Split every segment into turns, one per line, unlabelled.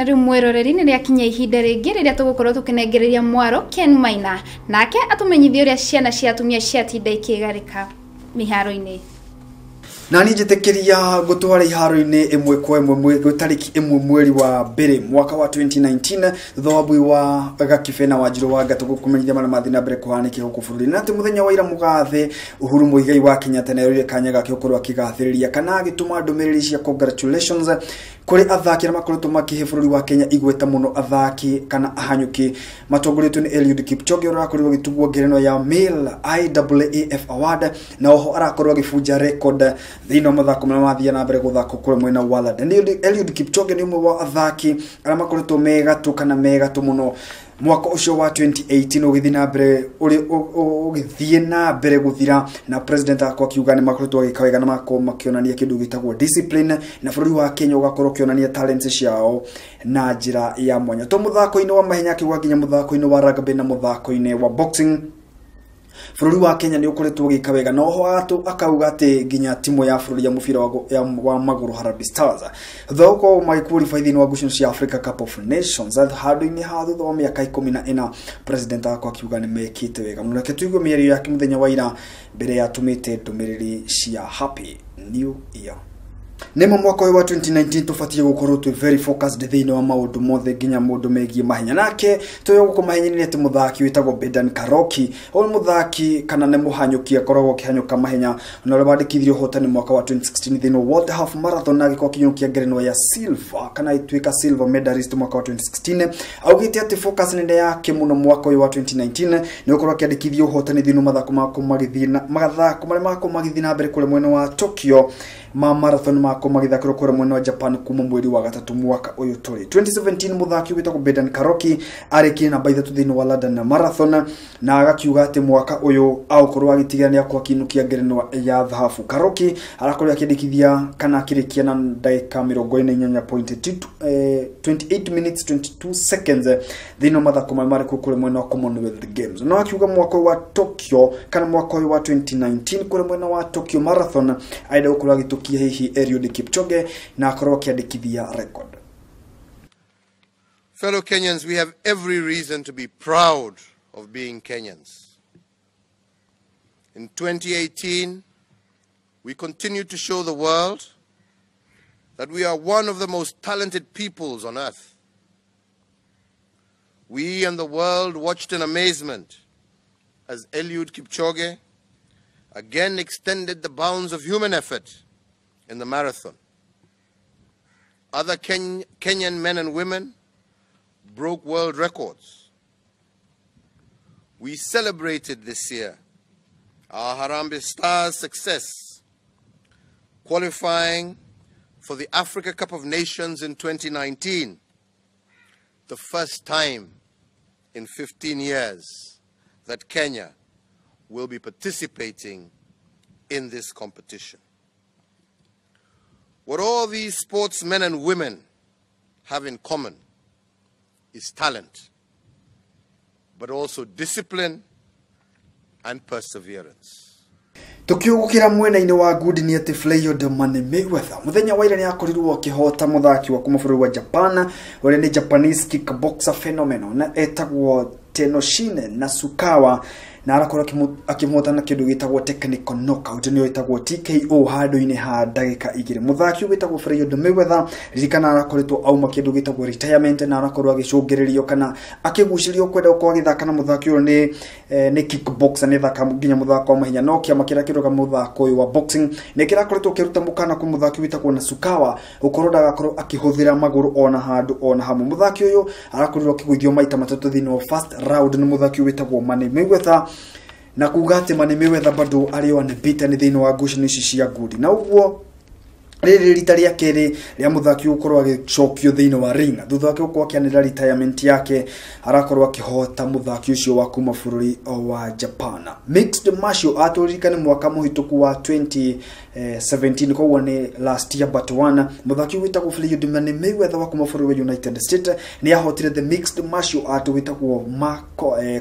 Na rĩu mwĩroreri, nĩ rĩakinya ihinda rĩngĩ rĩrĩa tũgũkorwo tũkĩnengereria mwaro Ken Maina, nake atũmenyithie ũrĩa ciana cia atumia ciatinda ikĩgarĩka mĩharo-inĩ.
Na niĩ njĩtĩkĩria ngũtwara iharo-inĩ ĩmwe kwa ĩmwe tarĩki 1 mweri wa mbere mwaka wa 2019, thutha wa mbui wa Gakibe na Wanjirũ wa Ngatũ gũkũmenyithia marĩa mathiĩ na mbere kũhanĩka gũkũ bũrũri-inĩ, na atĩ mũthenya wa ira mũgathe Uhuru Muigai wa Kenyatta nĩaroire kanya gake gũkorwo akĩgathĩrĩria kana agĩtũma ndũmĩrĩri cia congratulations kũrĩ athaki arĩa makoretwo makĩhe bũrũri wa Kenya igweta mũno, athaki kana ahanyũki matongoretio nĩ Eliud Kipchoge, ũrĩa ũrakorirwo agĩtugwo ngerenwa ya male IAAF Award, na oho arakorwo agĩbunja record thĩinĩ wa mathako marĩa mathiaga na mbere gũthakwo kũrĩa mwena wa London. Eliud Kipchoge nĩ ũmwe wa athaki arĩa makoretwo megatũ kana megatũ mũno mwaka ũcio wa 2018 ũgĩthiĩ na mbere ũgĩthiĩ na mbere gũthira, na president akwa akiuga nĩ makoretwo agĩka wega na makorwo makĩonania kĩndũ gĩtagwo discipline, na bũrũri wa Kenya ũgakorwo ũkĩonania talents ciao na njĩra ya mwanya, to mũthako-inĩ wa mahenya, akiuga nginya mũthako-inĩ wa rugby na mũthako-inĩ wa boxing bũrũri wa Kenya nĩ ũkoretwo ũgĩka wega. Na oho akauga atĩ nginya timu ya bũrũri ya mũbira wa magũrũ, Harambee Stars, thutha wa gũkorwo magĩqualify thĩinĩ wa ngucanio cia Africa Cup of Nations handũ-inĩ ha thutha wa mĩaka 14, president akwa akiuga nĩ mekĩte wega mũno. Reke tũigue mĩario yake mũthenya wa ira mbere ya tũmĩte ndũmĩrĩri cia Happy New Year. Nĩma mwaka ũyũ wa 2019 tũbatiĩ gũkorwo twĩ very focused thĩinĩ wa maũndũ mothe, nginya maũndũ megiĩ mahenya. Nake tũyũ gũkũ mahenya-inĩ atĩ mũthaki wĩtagwo Bedan Karoki, ũyũ mũthaki kana nĩ mũhanyũki akoragwo akĩhanyũka mahenya, na ũrĩa wandĩkithirie ũhotani mwaka wa 2016 thĩinĩ wa World Half Marathon, na agĩkorwo akĩnyũkia ngerenwa ya silver kana ĩtuĩka silver medalist mwaka wa 2016, augĩte atĩ focus nene yake mũno mwaka ũyũ wa 2019 nĩ gũkorwo akĩandĩkithia ũhotani thĩinĩ wa mathako mathako marĩa makorwo magĩthiĩ na mbere kũrĩa mwena wa Tokyo, ma marathon makorwo magĩthakĩrwo kũrĩa mwena wa Japan kuma mweri wa gatatũ mwaka ũyũ tũrĩ. 2017 mũthaki wĩtagwo Bedan Karoki arĩkirie namba 3 thĩinĩ wa London Marathon, na agakiuga atĩ mwaka ũyũ agũkorwo agĩtigĩra nĩ akorwo akĩinũkia ngerenwa ya thahabu. Karoki arakorwo akĩandĩkithia kana akĩrĩkia na ndagĩka 48.2, 28 minutes 22 seconds thĩinĩ wa mathako marĩa marĩ kũrĩa mwena wa Commonwealth Games. No akiuga mwaka ũyũ wa Tokyo kana mwaka ũyũ wa 2019 kũrĩa mwena wa Tokyo Marathon arenda gũkorwo agĩtũkia hihi Eliud Kipchoge na akorwo akĩandĩkithia record.
Fellow Kenyans, we have every reason to be proud of being Kenyans. In 2018, we continued to show the world that we are one of the most talented peoples on earth. We and the world watched in amazement as Eliud Kipchoge again extended the bounds of human effort in the marathon. Other Kenyan men and women broke world records. We celebrated this year our Harambee Stars' success, qualifying for the Africa Cup of Nations in 2019, the first time in 15 years that Kenya will be participating in this competition. What all these sportsmen and women have in common is talent, but also discipline and perseverance.
Tukiugukira mwena-inĩ wa ngundi nĩ atĩ Floyd Money Mayweather mũthenya wa ira nĩ akorirwo akĩhota mũthaki wa kuma bũrũri wa Japan, ũrĩa nĩ Japanese kickboxer phenomenon na etagwo Tenshin Nasukawa, na arakorwo akĩmũhota na kĩndũ gĩtagwo technical knockout, nĩyo ĩtagwo TKO, handũ-inĩ ha ndagĩka 2. Mũthaki ũyũ wĩtagwo Floyd Mayweather, ririkana arakoretwo auma kĩndũ gĩtagwo retirement, na arakorwo agĩcũngĩrĩrio kana akĩgucĩrĩrio kwenda gũkorwo agĩthaka na mũthaki ũyũ nĩ kickboxer, nĩ thaka nginya mũthako wa mahenya, no kĩama kĩrĩa kĩroga mũthako ũyũ wa boxing nĩ kĩrakoretwo kĩruta mũkana kwĩ mũthaki wĩtagwo Nasukawa gũkorwo ndagakorwo akĩhũthĩra magũrũ ona handũ ona hamwe. Mũthaki ũyũ arakorirwo akĩgũithio maita matatũ thĩinĩ wa first round nĩ mũthaki ũyũ wĩtagwo Money Mayweather, na kuga atĩ Money Mayweather bado arĩ o unbeaten thĩinĩ wa ngucanio ici cia ngundi, na ũguo rĩrĩ rita rĩa kerĩ rĩa mũthaki gũkorwo agĩcokio thĩinĩ wa ring thutha wake gũkorwo akĩanĩrĩra retirement yake, arakorwo akĩhota mũthaki ũcio wa kuma bũrũri wa Japan. Mixed martial art, ũririkane mwaka mũhĩtũku wa 2017, koguo nĩ last year but one, mũthaki wĩtagwo Floyd Money Mayweather wa kuma bũrũri wa United States nĩ ahotire the mixed martial art wĩtagwo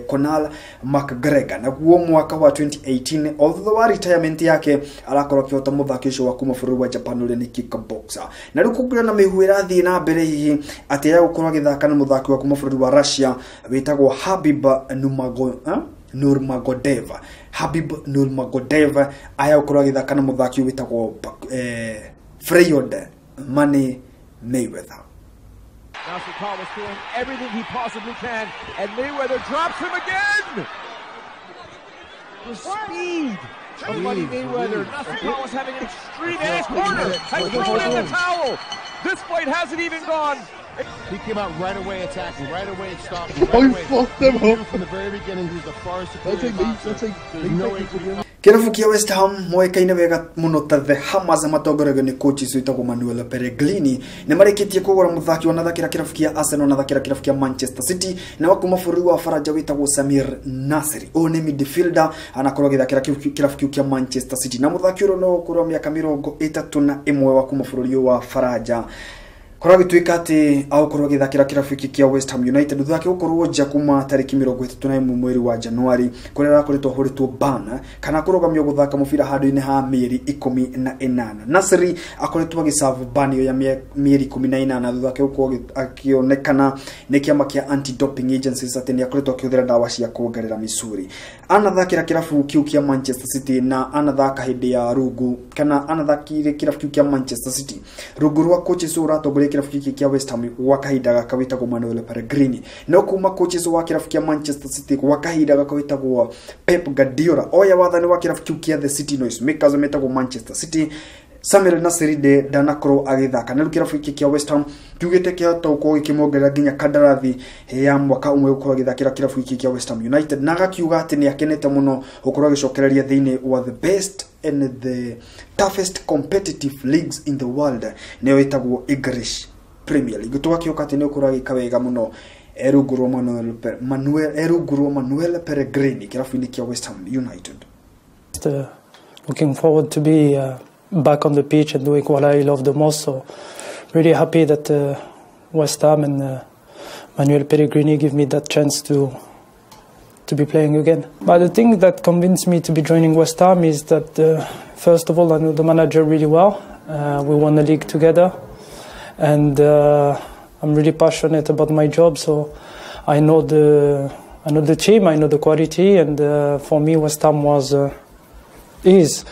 Conor McGregor, naguo mwaka wa 2018 o thutha wa retirement yake arakorwo akĩhota mũthaki ũcio wa kuma bũrũri wa Japan, ũrĩa ũrĩa nĩ kickboxer. Na rĩu kũngĩra na mĩhuhu ĩrathiĩ na mbere hihi atĩ ya gũkorwo agĩthaka na mũthaki wa kuma bũrũri wa Russia wĩtagwo Habib Nurmagomedov. Habib Nurmagomedov aya gũkorwo agĩthaka na mũthaki wĩtagwo Floyd Money Mayweather.
Nasukawa's doing everything he possibly can, and Mayweather drops him again! The speed of Money Mayweather. Nasukawa's having an extreme in his corner, has thrown in the towel! This fight hasn't even gone.
He came out right away attacking, right away it stopped. Right away.
Fucked them up.
From the very beginning, he was the far superior
That's like
boxer.
that's like
There's no way to be
Kĩrabu kĩa West Ham moĩkaine wega mũno ta The Hammers matongoragio nĩ coach wĩtagwo Manuel Pellegrini nĩ marĩkĩtie kũgũra mũthaki wanathakĩra kĩrabu kĩa Arsenal na thakĩra kĩrabu kĩa Manchester City na wa kuma bũrũri wa Faranja wĩtagwo Samir Nasri. Ũyũ nĩ midfielder anakorwo agĩthakĩra kĩrabu kĩu kĩa Manchester City na mũthaki ũrĩa no ũkũrũ wa mĩaka 31 wa kuma bũrũri wa Faranja korwo agĩtuĩka atĩ agũkorwo agĩthakĩra kĩrabu gĩkĩ kĩa West Ham United thutha wake gũkorwo nja kuma tarĩki 31 mweri wa Januari kũrĩa arakoretwo ahũrĩtwo ban kana kũrũgamio gũthaka mũbira handũ-inĩ ha mĩeri 18. Nasri akoretwo agĩserve ban ĩyo ya mĩeri 18 thutha wake gũkorwo akĩonekana nĩ kĩama kĩa anti-doping agencies atĩ nĩ akoretwo akĩhũthĩra ndawa cia kuongerera mĩcuri. Anathakĩra kĩrabu kĩu kĩa Manchester City na anathaka hĩndĩ ya rungu kana anathakire kĩrabu kĩu kĩa Manchester City rungu rwa coaches ũratongoria kĩrabu gĩkĩ kĩa West Ham gwa kahinda gaka wĩtagwo Manuel Pellegrini. No kuma coaches wa kĩrabu kĩa Manchester City gwa kahinda gaka wĩtagwo Pep Guardiola oya wathani wa kĩrabu kĩu kĩa The City Noisemakers metagwo Manchester City, Samir Nasri ndanakorwo agĩthaka na rĩu kĩrabu gĩkĩ kĩa West Ham kiugĩte kĩhota gũkorwo gĩkĩmuongerera nginya kandarathi ya mwaka ũmwe gũkorwo agĩthakĩra kĩrabu gĩkĩ kĩa West Ham United na agakiuga atĩ nĩ akenete mũno gũkorwo agĩcokereria thĩinĩ wa the best and the toughest competitive leagues in the world nĩyo ĩtagwo English Premier League. Tũgakĩoka atĩ nĩ ũkorwo agĩka wega mũno rungu rwa Manuel Pellegrini kĩrabu-inĩ kĩa West Ham United.
Looking forward to be back on the pitch and doing what I love the most. So really happy that West Ham and Manuel Pellegrini give me that chance to be playing again. But the thing that convinced me to be joining West Ham is that first of all, I know the manager really well. We won the league together, and I'm really passionate about my job. So I know the team, I know the quality, and for me, West Ham is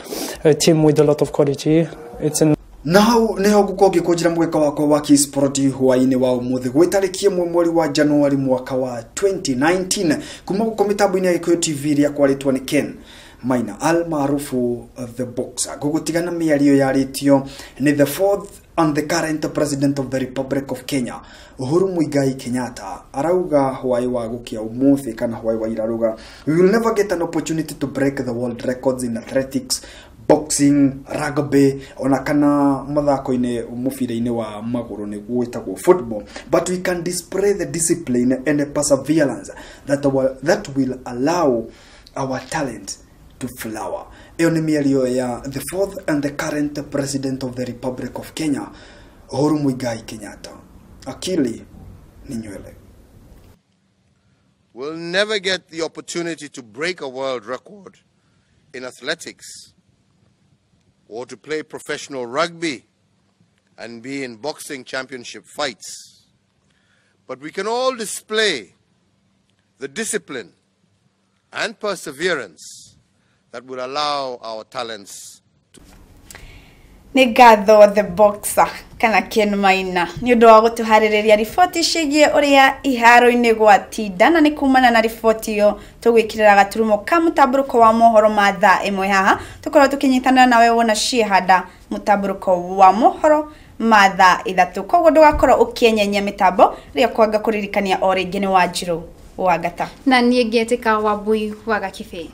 a team with a lot of quality. It's an
na hau niho ngukorwo ngĩkũnjĩra mweka wakwa wa Kĩsport hwaĩ-inĩ wa ũmũthĩ gwĩ tarĩki 1 mweri wa Januari mwaka wa 2019 kuma gũkũ mĩtambo-inĩ ya Gĩkũyũ TV rĩa kwarĩtwo nĩ Ken Maina al maarufu The Boxer. Ngũgũtigana mĩario yarĩtio nĩ the fourth and the current president of the Republic of Kenya Uhuru Muigai Kenyatta arauga hwaĩ wa gũkĩa ũmũthĩ kana hwaĩ wa ira arauga we will never get an opportunity to break the world records in athletics, boxing, rugby ona kana mathako-inĩ mũbira-inĩ wa magũrũ nĩguo wĩtagwo football, but we can display the discipline and the perseverance that will allow our talent to flower. Ĩyo nĩ mĩario ya the fourth and the current president of the Republic of Kenya Uhuru Muigai Kenyatta. Akili ni nywele.
We'll never get the opportunity to break a world record in athletics or to play professional rugby and be in boxing championship fights. But we can all display the discipline and perseverance that will allow our talents to.
Nĩ ngatho The Boxer kana Ken Maina nĩ ũndũ wa gũtũharĩrĩria riboti ciĩgiĩ ũrĩa iharo-inĩ gwatinda, na nĩ kumana na riboti ĩyo tũgwĩkĩrĩra gaturumo ka mũtambũrũko wa mohoro ma thaa 1 haha tũkorwo tũkĩnyitanĩra nawe wona ciĩhanda mũtambũrũko wa mohoro ma thaa 3. Koguo ndũgakorwo ũkĩenyenyia mĩtambo rĩrĩa kwanga kũririkania o rĩngĩ nĩ Wanjirũ wa Ngata
na niĩ ngĩtĩka Wambui wa Gakibĩ.